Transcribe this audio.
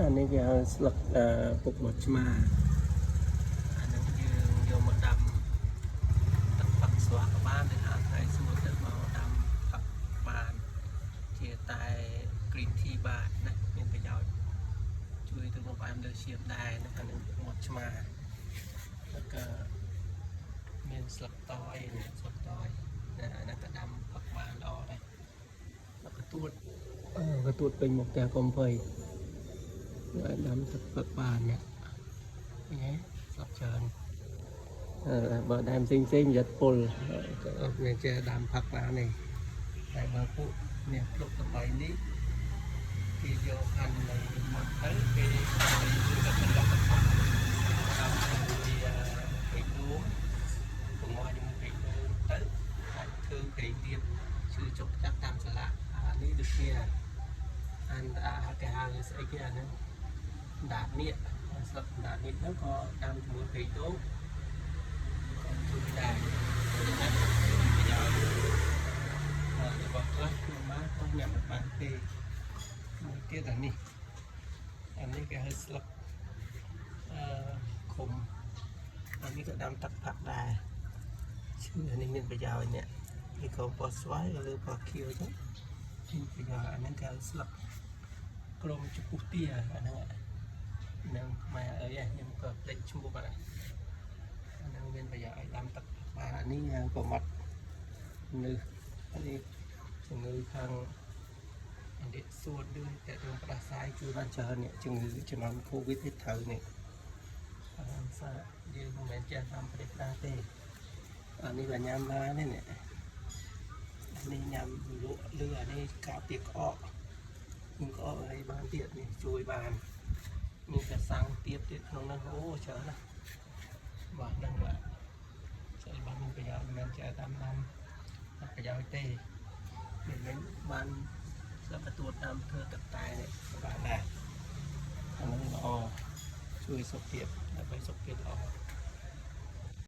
អានេះគេហៅស្លឹកអឺពុកមាត់ឆ្មាអាហ្នឹងយើងយកមកដាំទឹកផឹកស្វាក៏បានឬហាលថ្ងៃស្ងួតទៅមកដាំផឹកបានជាតែ green tea បានណាមានប្រយោជន៍ជួយទឹកនោមផ្អែមលើឈាមដែរណាអាហ្នឹងពុកមាត់ឆ្មាแล้วក៏មានស្លឹកតយនេះស្លឹកតយណាអាហ្នឹងក៏ដាំផឹកបានល្អដែរแล้วក៏ទួតអឺក៏ទួតពេញមុខផ្ទះកុំភ័យ ឲ្យដាំទឹកផឹកបាននេះឃើញទេស្លឹកច្រើនអឺបើដើមផ្សេងផ្សេងប្រយ័ត្នពុលក៏អត់មានចេះដាំផឹកបានទេតែបើពួកនេះភ្លុកតបៃនេះគេយកហាន់នៅមាត់ទៅគេជួយទៅបន្លកកដាំជាមួយប្រេងដូងបង្អស់ជាមួយប្រេងដូងទៅអាចធ្វើប្រេងទៀបឈឺចុកចាប់តាមស្លាកអានេះដូចជាអានអាគេហៅស្អីគេអាហ្នឹង ដាតនេះស្លឹកដាតនេះហ្នឹងក៏ដាំជាមួយប្រេងដូងក៏ជួយដែរណាប្រយោជន៍របស់ខ្លះខ្ញុំបានក៏ញ៉ាំអត់បានទេមួយទៀតអានេះអានេះគេហៅស្លឹកអឺខុំអានេះក៏ដាំទឹកផាក់ដែរឈឺអានេះមានប្រយោជន៍នេះនេះក៏ពណ៌ស្វាយឬពណ៌ខៀវចឹងមានប្រយោជន៍អាហ្នឹងគេហៅស្លឹកក្រុមជពុះទាអាហ្នឹង នឹងខ្មែរអីខ្ញុំក៏ភ្លេចឈ្មោះបាទអាហ្នឹងមានប្រយោជន៍ឲ្យដាំទឹកបាទអានេះក៏មាត់នៅអានេះជំងឺខាងអន្តសួតឬតែរឿងផ្ដាសាយជួយបានច្រើននេះជំងឺជំនាន់កូវីដនេះត្រូវនេះអាហ្នឹងសាយើងមិនមែនចេះតាមប្រទេសផ្ដាទេអានេះបើញ៉ាំបានទេនេះអានេះញ៉ាំលក់លឺអានេះការពារក្អកនឹងក្អកអីបានទៀតនេះជួយបាន មានតែសាំងទៀបទៀតក្នុងហ្នឹងអូច្រើនណាស់បាទហ្នឹងបាទស្អីបានមានប្រយោជន៍មិនមែនចេះតាមដាំអត់ប្រយោជន៍ទេមិនមែនបានស្លឹកកទួតតាមធ្វើទឹកតែនេះបានដែរអាហ្នឹងល្អជួយសុខភាពដើម្បីសុខភាពល្អ។